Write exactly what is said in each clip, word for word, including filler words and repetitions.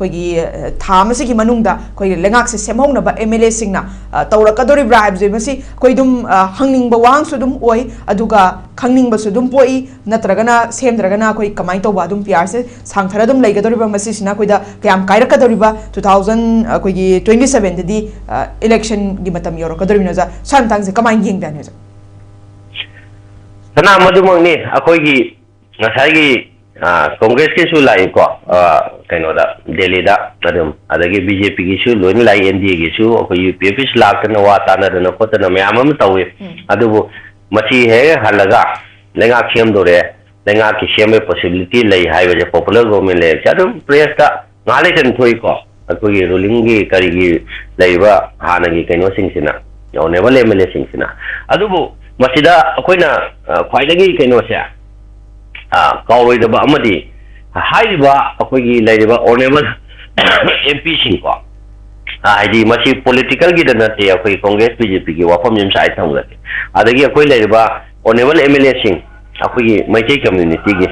ꯑꯩꯈꯣꯏꯒꯤ ꯊꯥ ꯑꯃꯁꯤꯒꯤ ꯃꯅꯨꯡꯗ ꯑꯩꯈꯣꯏꯒꯤ ꯂꯩꯉꯥꯛꯁꯦ ꯁꯦꯝꯍꯧꯅꯕ ꯑꯦꯝ ꯑꯦꯜ ꯑꯦꯁꯤꯡꯅ ꯇꯧꯔꯛꯀꯗꯣꯔꯤꯕ꯭ꯔꯥ ꯍꯥꯏꯕꯁꯦ, ꯃꯁꯤ ꯑꯩꯈꯣꯏ ꯑꯗꯨꯝ ꯍꯪꯅꯤꯡꯕ ꯋꯥꯍꯪꯁꯨ ꯑꯗꯨꯝ ꯑꯣꯏ, ꯑꯗꯨꯒ ꯈꯪꯅꯤꯡꯕꯁꯨ ꯑꯗꯨꯝ ꯄꯣꯛꯏ꯫ ꯅꯠꯇ꯭ꯔꯒꯅ ꯁꯦꯝꯗ꯭ꯔꯒꯅ ꯑꯩꯈꯣꯏ ꯀꯃꯥꯏꯅ ꯇꯧꯕ ꯑꯗꯨꯝ ꯄꯤ ꯑꯥꯔꯁꯦ ꯁꯥꯡꯊꯔ ꯑꯗꯨꯝ ꯂꯩꯒꯗꯧꯔꯤꯕ? ꯃꯁꯤꯁꯤꯅ ꯑꯩꯈꯣꯏꯗ ꯀꯌꯥꯝ ꯀꯥꯏꯔꯛꯀꯗꯧꯔꯤꯕ? ꯇꯨ ꯊꯥꯎꯖꯟ ꯑꯩꯈꯣꯏꯒꯤ ꯇ꯭ꯋꯦꯟꯇꯤ ꯁꯕꯦꯟꯗꯗꯤ ꯏꯂꯦꯛꯁꯟꯒꯤ ꯃꯇꯝ ꯌꯧꯔꯛꯀꯗꯧꯔꯤꯕꯅꯤꯅ, ꯑꯣꯖꯥ, ꯁ꯭ꯋꯥꯏ ꯃꯇꯥꯡꯁꯦ ꯀꯃꯥꯏꯅ ꯌꯦꯡꯕ ꯌꯥꯅꯤ, ꯑꯣꯖꯥ? ꯁꯅꯥ, ꯃꯗꯨꯃꯛꯅꯤ꯫ ꯑꯩꯈꯣꯏꯒꯤ ꯉꯁꯥꯏꯒꯤ ꯀꯣꯡꯒ꯭ꯔꯦꯁꯀꯤꯁꯨ ꯂꯥꯛꯏꯀꯣ, ꯀꯩꯅꯣꯗ, ꯗꯦꯜꯂꯤꯗ ꯑꯗꯨꯝ, ꯑꯗꯒꯤ ꯕꯤ ꯖꯦ ꯄꯤꯒꯤꯁꯨ ꯂꯣꯏꯅ ꯂꯥꯛꯏ, ꯑꯦꯟ ꯗꯤ ꯑꯦꯒꯤꯁꯨ, ꯑꯩꯈꯣꯏ ꯌꯨ ꯄꯤ ꯑꯦꯐꯀꯤꯁꯨ ꯂꯥꯛꯇꯅ ꯋꯥ ꯇꯥꯅꯗꯅ ꯈꯣꯠꯇꯅ ꯃꯌꯥꯝ ꯑꯃ ꯇꯧꯏ꯫ ꯑꯗꯨꯕꯨ ꯃꯁꯤ ꯍꯦꯛ ꯍꯜꯂꯒ ꯂꯩꯉꯥꯛ ꯁꯦꯝꯗꯣꯔꯦ, ꯂꯩꯉꯥꯛꯀꯤ ꯁꯦꯝꯕꯒꯤ ꯄꯣꯁꯤꯕꯤꯂꯤꯇꯤ ꯂꯩ ꯍꯥꯏꯕꯁꯦ, ꯄꯣꯄꯨꯂꯔ ꯒꯣꯚꯔꯟꯃꯦꯟ ꯂꯩ ꯍꯥꯏꯕꯁꯦ ꯑꯗꯨꯝ ꯄ꯭ꯔꯦꯁꯇ ꯉꯥꯏꯍꯥꯛ ꯂꯩꯇꯅ ꯊꯣꯛꯏꯀꯣ꯫ ꯑꯩꯈꯣꯏꯒꯤ ꯔꯨꯂꯤꯡꯒꯤ ꯀꯔꯤꯒꯤ ꯂꯩꯔꯤꯕ ꯍꯥꯟꯅꯒꯤ ꯀꯩꯅꯣꯁꯤꯡꯁꯤꯅ, ꯑꯣꯅꯦꯕꯜ ꯑꯦꯝ ꯑꯦꯜ ꯑꯦꯁꯤꯡꯁꯤꯅ꯫ ꯑꯗꯨꯕꯨ ꯃꯁꯤꯗ ꯑꯩꯈꯣꯏꯅ ꯈ꯭ꯋꯥꯏꯗꯒꯤ ꯀꯩꯅꯣꯁꯦ, ꯀꯥꯎꯔꯣꯏꯗꯕ ꯑꯃꯗꯤ, ꯍꯥꯏꯔꯤꯕ ꯑꯩꯈꯣꯏꯒꯤ ꯂꯩꯔꯤꯕ ꯑꯣꯅꯦꯕꯜ ꯑꯦꯝ ꯄꯤꯁꯤꯡꯀꯣ, ꯍꯥꯏꯗꯤ ꯃꯁꯤ ꯄꯣꯂꯤꯇꯤꯀꯦꯜꯒꯤꯗ ꯅꯠꯇꯦ, ꯑꯩꯈꯣꯏ ꯀꯣꯡꯒ꯭ꯔꯦꯁ ꯕꯤ ꯖꯦ ꯄꯤꯒꯤ ꯋꯥꯐꯝꯁꯤ ꯑꯃ ꯁꯥꯏꯠ ꯊꯝꯈ꯭ꯔꯒꯦ꯫ ꯑꯗꯒꯤ ꯑꯩꯈꯣꯏ ꯂꯩꯔꯤꯕ ꯑꯣꯅꯦꯕꯜ ꯑꯦꯝ ꯑꯦꯜ ꯑꯦꯁꯤꯡ, ꯑꯩꯈꯣꯏꯒꯤ ꯃꯩꯇꯩ ꯀꯝꯃ꯭ꯌꯨꯅꯤꯇꯤꯒꯤ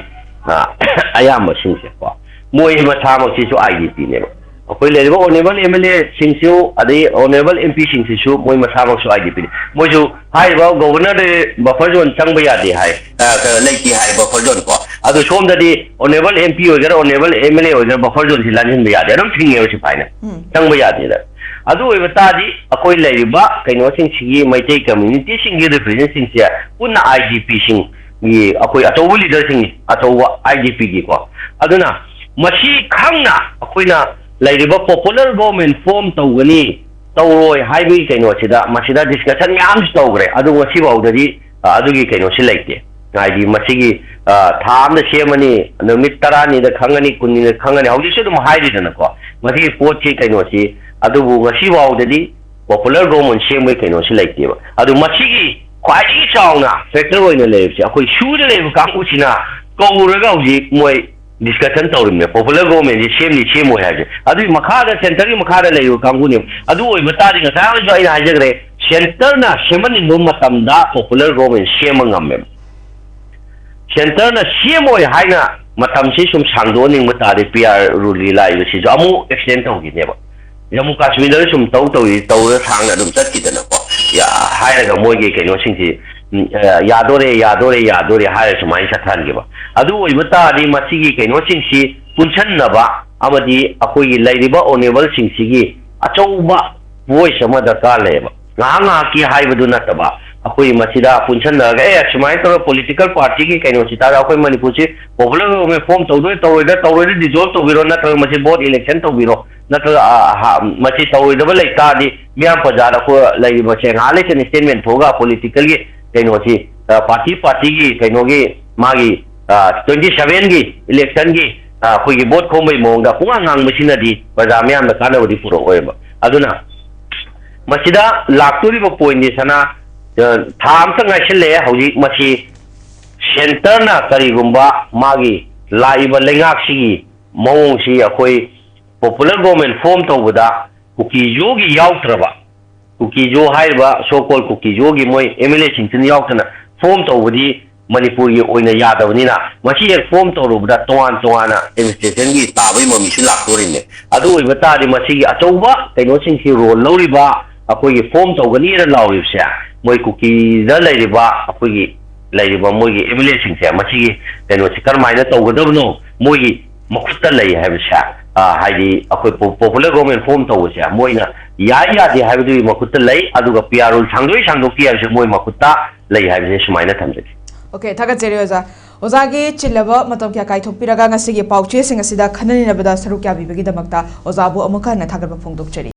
ꯑꯌꯥꯝꯕꯁꯤꯡꯁꯦꯀꯣ, ꯃꯣꯏ ꯃꯁꯥꯃꯛꯁꯤꯁꯨ ꯑꯥꯏ ꯗꯤ ꯄꯤꯅꯦꯕ꯫ ꯑꯩꯈꯣꯏ ꯂꯩꯔꯤꯕ ꯑꯣꯅꯦꯕꯜ ꯑꯦꯝ ꯑꯦꯜ ꯑꯦꯁꯤꯡꯁꯨ ꯑꯗꯩ ꯑꯣꯅꯦꯕꯜ ꯑꯦꯝ ꯄꯤꯁꯤꯡꯁꯤꯁꯨ ꯃꯣꯏ ꯃꯁꯥꯃꯛꯁꯨ ꯑꯥꯏ ꯗꯤ ꯄꯤꯅꯤ꯫ ꯃꯣꯏꯁꯨ ꯍꯥꯏꯔꯤꯕ ꯒꯣꯕꯔꯅꯔꯗ ꯕꯐꯔ ꯖꯣꯟ ꯆꯪꯕ ꯌꯥꯗꯦ ꯍꯥꯏ, ꯂꯩꯇꯦ ꯍꯥꯏ ꯕꯐꯔ ꯖꯣꯟ ꯀꯣ꯫ ꯑꯗꯨ ꯁꯣꯝꯗꯗꯤ ꯑꯣꯅꯦꯕꯜ ꯑꯦꯝ ꯄꯤ ꯑꯣꯏꯒꯦꯔꯥ ꯑꯣꯅꯦꯕꯜ ꯑꯦꯝ ꯑꯦꯜ ꯑꯦ ꯑꯣꯏꯒꯦꯔꯥ ꯕꯐꯔ ꯖꯣꯟꯁꯤ ꯂꯥꯟꯁꯤꯟꯕ ꯌꯥꯗꯦ, ꯑꯗꯨꯝ ꯊꯤꯡꯉꯦꯕ ꯁꯤꯐꯥꯏꯅ꯫ ꯆꯪꯕ ꯌꯥꯗꯦꯗ꯫ ꯑꯗꯨ ꯑꯣꯏꯕ ꯇꯥꯔꯗꯤ ꯑꯩꯈꯣꯏ ꯂꯩꯔꯤꯕ ꯀꯩꯅꯣꯁꯤꯡꯁꯤꯒꯤ, ꯃꯩꯇꯩ ꯀꯝꯃ꯭ꯌꯨꯅꯤꯇꯤꯁꯤꯡꯒꯤ ꯔꯤꯄ꯭ꯔꯖꯦꯟꯇꯦꯇꯤꯚꯁꯤꯡꯁꯦ ꯄꯨꯟꯅ ꯑꯥꯏ ꯗꯤ ꯄꯤꯁꯤꯡꯒꯤ ꯑꯩꯈꯣꯏ ꯑꯆꯧꯕ ꯂꯤꯗꯔꯁꯤꯡꯅꯤ, ꯑꯆꯧꯕ ꯑꯥꯏ ꯗꯤ ꯄꯤꯒꯤꯀꯣ꯫ ꯑꯗꯨꯅ ꯃꯁꯤ ꯈꯪꯅ ꯑꯩꯈꯣꯏꯅ ꯂꯩꯔꯤꯕ ꯄꯣꯄꯨꯂꯔ ꯒꯣꯚꯔꯟꯃꯦꯟ ꯐꯣꯔꯝ ꯇꯧꯒꯅꯤ, ꯇꯧꯔꯣꯏ ꯍꯥꯏꯕꯒꯤ ꯀꯩꯅꯣꯁꯤꯗ, ꯃꯁꯤꯗ ꯗꯤꯁꯀꯁꯟ ꯃꯌꯥꯝꯁꯨ ꯇꯧꯈ꯭ꯔꯦ꯫ ꯑꯗꯨ ꯉꯁꯤꯐꯥꯎꯗꯗꯤ ꯑꯗꯨꯒꯤ ꯀꯩꯅꯣꯁꯤ ꯂꯩꯇꯦ꯫ ꯍꯥꯏꯗꯤ ꯃꯁꯤꯒꯤ ꯊꯥ ꯑꯃꯗ ꯁꯦꯝꯃꯅꯤ, ꯅꯨꯃꯤꯠ ꯇꯔꯥꯅꯤꯗ ꯈꯪꯉꯅꯤ, ꯀꯨꯟꯅꯤꯗ ꯈꯪꯉꯅꯤ, ꯍꯧꯖꯤꯛꯁꯨ ꯑꯗꯨꯝ ꯍꯥꯏꯔꯤꯗꯅꯀꯣ꯫ ꯃꯁꯤꯒꯤ ꯄꯣꯠꯁꯤ ꯀꯩꯅꯣꯁꯤ, ꯑꯗꯨꯕꯨ ꯉꯁꯤꯐꯥꯎꯗꯗꯤ ꯄꯣꯄꯨꯂꯔ ꯒꯣꯚꯔꯟꯃꯦꯟ ꯁꯦꯝꯕꯒꯤ ꯀꯩꯅꯣꯁꯤ ꯂꯩꯇꯦꯕ꯫ ꯑꯗꯨ ꯃꯁꯤꯒꯤ ꯈ꯭ꯋꯥꯏꯗꯒꯤ ꯆꯥꯎꯅ ꯐꯦꯛꯇꯔ ꯑꯣꯏꯅ ꯂꯩꯔꯤꯕꯁꯦ ꯑꯩꯈꯣꯏ ꯁꯨꯗ ꯂꯩꯕ ꯀꯥꯡꯕꯨꯁꯤꯅ ꯀꯧꯔꯒ ꯍꯧꯖꯤꯛ ꯃꯣꯏ ꯗꯤꯁꯀꯁꯟ ꯇꯧꯔꯤꯕꯅꯦ, ꯄꯣꯄꯨꯂꯔ ꯒꯣꯚꯔꯟꯃꯦꯟꯁꯤ ꯁꯦꯝꯅꯤ ꯁꯦꯝꯃꯣꯏ ꯍꯥꯏꯕꯁꯦ꯫ ꯑꯗꯨꯒꯤ ꯃꯈꯥꯗ ꯁꯦꯟꯇꯔꯒꯤ ꯃꯈꯥꯗ ꯂꯩꯔꯤꯕ ꯀꯥꯡꯕꯨꯅꯦꯕ꯫ ꯑꯗꯨ ꯑꯣꯏꯕ ꯇꯥꯔꯗꯤ ꯉꯁꯥꯏ ꯑꯩꯁꯨ ꯑꯩꯅ ꯍꯥꯏꯖꯈ꯭ꯔꯦ, ꯁꯦꯟꯇꯔꯅ ꯁꯦꯝꯍꯟꯅꯤꯡꯕ ꯃꯇꯝꯗ ꯄꯣꯄꯨꯂꯔ ꯒꯣꯚꯔꯟꯃꯦꯟ ꯁꯦꯝꯕ ꯉꯝꯃꯦꯕ꯫ ꯁꯦꯟꯇꯔꯅ ꯁꯦꯝꯃꯣꯏ ꯍꯥꯏꯅ ꯃꯇꯝꯁꯤ ꯁꯨꯝ ꯁꯥꯡꯗꯣꯛꯍꯟꯅꯤꯡꯕ ꯇꯥꯔꯗꯤ ꯄꯤ ꯑꯥꯔ ꯔꯨꯜꯒꯤ ꯂꯥꯛꯏꯕꯁꯤꯁꯨ ꯑꯃꯨꯛ ꯑꯦꯛꯁꯇꯦꯟ ꯇꯧꯈꯤꯅꯦꯕ꯫ ꯖꯝꯃꯨ ꯀꯥꯁꯃꯤꯔꯗꯁꯨ ꯁꯨꯝ ꯇꯧ ꯇꯧꯏ ꯇꯧꯔ ꯁꯥꯡꯅ ꯑꯗꯨꯝ ꯆꯠꯈꯤꯗꯅꯀꯣ꯫ ꯌꯥ-, ꯍꯥꯏꯔꯒ ꯃꯣꯏꯒꯤ ꯀꯩꯅꯣꯁꯤꯡꯁꯤ, ꯎꯝ, ꯑ, ꯌꯥꯗꯣꯔꯦ, ꯌꯥꯗꯣꯔꯦ, ꯌꯥꯗꯣꯔꯦ ꯍꯥꯏꯔ ꯁꯨꯃꯥꯏꯅ ꯆꯠꯊꯍꯟꯈꯤꯕ꯫ ꯑꯗꯨ ꯑꯣꯏꯕ ꯇꯥꯔꯗꯤ ꯃꯁꯤꯒꯤ ꯀꯩꯅꯣꯁꯤꯡꯁꯤ ꯄꯨꯟꯁꯤꯟꯅꯕ ꯑꯃꯗꯤ ꯑꯩꯈꯣꯏꯒꯤ ꯂꯩꯔꯤꯕ ꯑꯣꯅꯦꯕꯜꯁꯤꯡꯁꯤꯒꯤ ꯑꯆꯧꯕ ꯚꯣꯏꯁ ꯑꯃ ꯗꯔꯀꯥꯔ ꯂꯩꯌꯦꯕ꯫ ꯉꯥꯏꯍꯥꯛ ꯉꯥꯏꯍꯥꯛꯀꯤ ꯍꯥꯏꯕꯗꯨ ꯅꯠꯇꯕ, ꯑꯩꯈꯣꯏ ꯃꯁꯤꯗ ꯄꯨꯟꯁꯤꯟꯅꯔꯒ, "ꯑꯦ, ꯁꯨꯃꯥꯏꯅ ꯇꯧꯔꯒ ꯄꯣꯂꯤꯇꯤꯀꯦꯜ ꯄꯥꯔꯇꯤꯒꯤ ꯀꯩꯅꯣꯁꯤ ꯇꯥꯔꯒ ꯑꯩꯈꯣꯏ ꯃꯅꯤꯄꯨꯔꯁꯤ ꯄꯣꯄꯨꯂꯔ ꯒꯣꯚꯔꯟꯃꯦꯟꯠ ꯐꯣꯔꯝ ꯇꯧꯗꯣꯏ ꯇꯧꯔꯣꯏꯗ꯭ꯔꯥ, ꯇꯧꯔꯣꯏꯗ꯭ꯔꯥ ꯗꯤꯖꯣꯜꯕ ꯇꯧꯕꯤꯔꯣ, ꯅꯠꯇ꯭ꯔꯒ ꯃꯁꯤ ꯚꯣꯠ ꯏꯂꯦꯛꯁꯟ ꯇꯧꯕꯤꯔꯣ, ꯅꯠꯇ꯭ꯔꯒ, ꯑ, ꯍ-, ꯃꯁꯤ ꯇꯧꯔꯣꯏꯗꯕ ꯂꯩ ꯇꯥꯔꯗꯤ ꯃꯤꯌꯥꯝ ꯄ꯭ꯔꯖꯥꯗ ꯑꯩꯈꯣꯏ ꯂꯩꯔꯤꯕꯁꯦ ꯉꯥꯏꯍꯥꯛ ꯂꯩꯇꯅ ꯁ꯭ꯇꯦꯠꯃꯦꯟꯠ ꯊꯣꯛꯑꯒ ꯄꯣꯂꯤꯇꯤꯀꯦꯜꯒꯤ ꯀꯩꯅꯣꯁꯤ, ꯑ, ꯄꯥꯔꯇꯤ ꯄꯥꯔꯇꯤꯒꯤ ꯀꯩꯅꯣꯒꯤ ꯃꯥꯒꯤ, ꯑ, ꯇ꯭ꯋꯦꯟꯇꯤ ꯁꯚꯦꯟꯒꯤ ꯏꯂꯦꯛꯁꯟꯒꯤ, ꯑ, ꯑꯩꯈꯣꯏꯒꯤ ꯚꯣꯠ ꯈꯣꯝꯕꯒꯤ ꯃꯑꯣꯡꯗ ꯄꯨꯡꯉꯥꯡ ꯉꯥꯡꯕꯁꯤꯅꯗꯤ ꯄ꯭ꯔꯖꯥ ꯃꯤꯌꯥꯝꯗ ꯀꯥꯟꯅꯕꯗꯤ ꯄꯨꯔꯛꯑꯣꯏꯕ꯫ ꯑꯗꯨꯅ ꯃꯁꯤꯗ ꯂꯥꯛꯇꯣꯔꯤꯕ ꯄꯣꯏꯟꯠꯁꯤ ꯁꯅꯥ, ꯑ, ꯊꯥ ꯑꯃꯇ ꯉꯥꯏꯁꯤꯜꯂꯛꯑꯦ ꯍꯧꯖꯤꯛ꯫ ꯃꯁꯤ ꯁꯦꯟꯇꯔꯅ ꯀꯔꯤꯒꯨꯝꯕ ꯃꯥꯒꯤ ꯂꯥꯛꯏꯕ ꯂꯩꯉꯥꯛꯁꯤꯒꯤ ꯃꯑꯣꯡꯁꯤ ꯑꯩꯈꯣꯏ ꯄꯣꯄꯨꯂꯔ ꯒꯣꯚꯔꯟꯃꯦꯟꯠ ꯐꯣꯔꯝ ꯇꯧꯕꯗ ꯀꯨꯀꯤꯖꯣꯒꯤ ꯌꯥꯎꯗ꯭ꯔꯕ, ꯀꯨꯀꯤꯖꯣ ꯍꯥꯏꯔꯤꯕ ꯁꯣ ꯀꯣꯜ ꯀꯨꯀꯤꯖꯣꯒꯤ ꯃꯣꯏ ꯑꯦꯝ ꯑꯦꯜ ꯑꯦꯁꯤꯡꯁꯤꯅ ꯌꯥꯎꯗꯅ ꯐꯣꯔꯝ ꯇꯧꯕꯗꯤ ꯃꯅꯤꯄꯨꯔꯒꯤ ꯑꯣꯏꯅ ꯌꯥꯗꯕꯅꯤꯅ, ꯃꯁꯤ ꯍꯦꯛ ꯐꯣꯔꯝ ꯇꯧꯔꯨꯕꯗ ꯇꯣꯉꯥꯟ ꯇꯣꯉꯥꯟꯅ ꯑꯦꯗꯃꯤꯅꯤꯁꯇ꯭ꯔꯦꯁꯟꯒꯤ ꯇꯥꯕꯒꯤ ꯃꯃꯤꯁꯨ ꯂꯥꯛꯇꯣꯔꯤꯅꯦ꯫ ꯑꯗꯨ ꯑꯣꯏꯕ ꯇꯥꯔꯗꯤ ꯃꯁꯤꯒꯤ ꯑꯆꯧꯕ ꯀꯩꯅꯣꯁꯤꯡꯁꯤ ꯔꯣꯜ ꯂꯧꯔꯤꯕ, ꯑꯩꯈꯣꯏꯒꯤ ꯐꯣꯔꯝ ꯇꯧꯒꯅꯤꯅ ꯂꯥꯎꯔꯤꯕꯁꯦ, ꯃꯣꯏ ꯀꯨꯀꯤꯗ ꯂꯩꯔꯤꯕ ꯑꯩꯈꯣꯏꯒꯤ ꯂꯩꯔꯤꯕ ꯃꯣꯏꯒꯤ ꯑꯦꯝ ꯑꯦꯜ ꯑꯦꯁꯤꯡꯁꯦ ꯃꯁꯤꯒꯤ ꯀꯩꯅꯣꯁꯤ ꯀꯔꯝꯍꯥꯏꯅ ꯇꯧꯒꯗꯕꯅꯣ, ꯃꯣꯏꯒꯤ ꯃꯈꯨꯠꯇ ꯂꯩ ꯍꯥꯏꯕꯁꯦ, ꯑ, ꯍꯥꯏꯗꯤ ꯑꯩꯈꯣꯏ ꯄꯣ-, ꯄꯣꯄꯨꯂꯔ ꯒꯣꯚꯔꯟꯃꯦꯟꯠ ꯐꯣꯔꯝ ꯇꯧꯕꯁꯦ ꯃꯣꯏꯅ ꯌꯥꯏ ꯌꯥꯗꯦ ꯍꯥꯏꯕꯗꯨꯒꯤ ꯃꯈꯨꯠꯇ ꯂꯩ, ꯑꯗꯨꯒ ꯄꯤ ꯑꯥꯔ ꯔꯨꯜ ꯁꯥꯡꯗꯣꯛꯏ ꯁꯥꯡꯗꯣꯛꯇꯦ ꯍꯥꯏꯕꯁꯦ ꯃꯣꯏ ꯃꯈꯨꯠꯇ ꯂꯩ ꯍꯥꯏꯕꯁꯦ ꯁꯨꯃꯥꯏꯅ ꯊꯝꯖꯒꯦ꯫ ꯑꯣꯀꯦ, ꯊꯥꯒꯠꯆꯔꯤ ꯑꯣꯖꯥ꯫ ꯑꯣꯖꯥꯒꯤ ꯆꯤꯜꯂꯕ ꯃꯇꯝ ꯀꯌꯥ ꯀꯥꯏꯊꯣꯛꯄꯤꯔꯒ ꯉꯁꯤꯒꯤ ꯄꯥꯎꯆꯦꯁꯤꯡ ꯑꯁꯤꯗ ꯈꯟꯅ ꯅꯩꯅꯕꯗ ꯁꯔꯨꯛ ꯌꯥꯕꯤꯕꯒꯤꯗꯃꯛꯇ ꯑꯣꯖꯥꯕꯨ ꯑꯃꯨꯛꯀ ꯍꯟꯅ ꯊꯥꯒꯠꯄ ꯐꯣꯡꯗꯣꯛꯆꯔꯤ꯫